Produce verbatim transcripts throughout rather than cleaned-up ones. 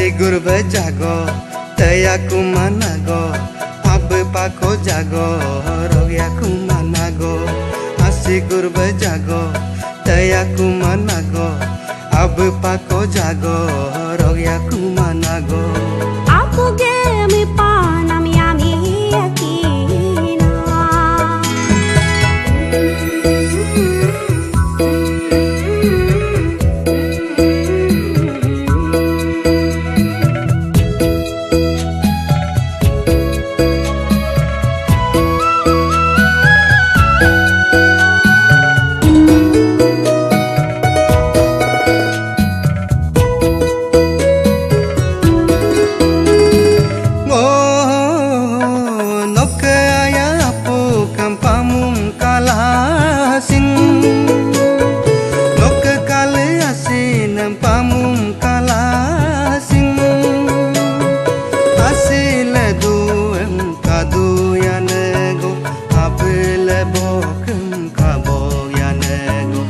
Asi gurbe jago, teyaku manago, abe pako jago, rogyaku manago. Asi gurbe jago, teyaku manago, abe pako jago, rogyaku manago. Aku ge mi panam yami yakina. Ngo noke aya apu kam pamum kala sing. Noke kale asin nam pamum kala sing. Asi le duem kadu yanego, abe le bokem kabo yanego.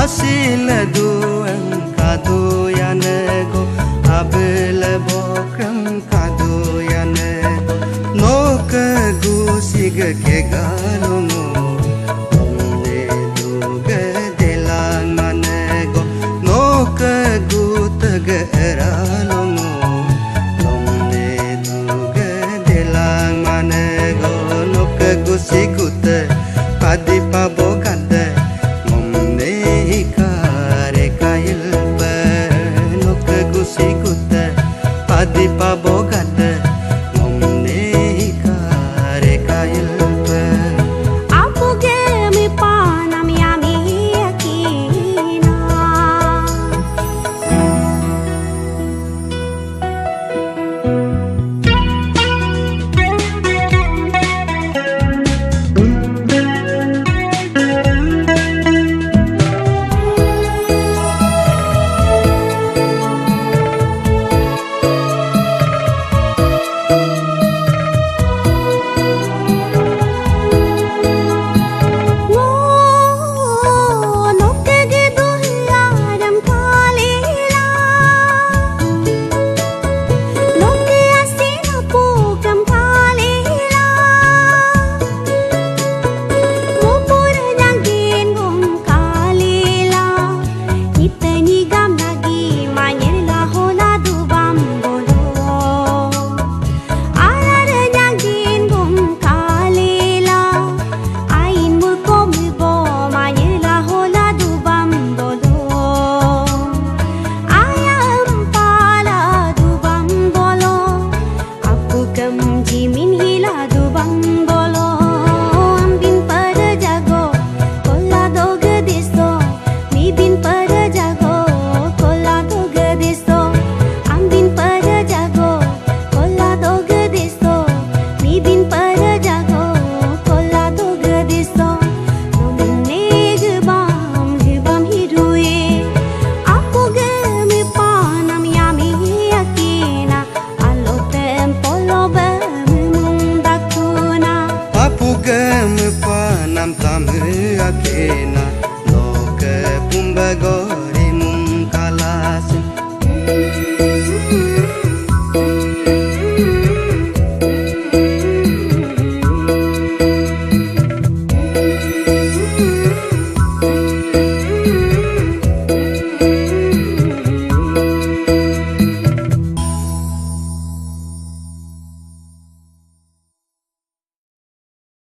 Asi le duem kadu yanego, abe le bokem kadu yanego. Noke gusige kegalongo, lomne duge delang manego. Noke gutege eralongo, lomne duge delang manego. Noke gusigute padi pabo gade, ngomne ikare kayilpe. Noke gusigute padi pabo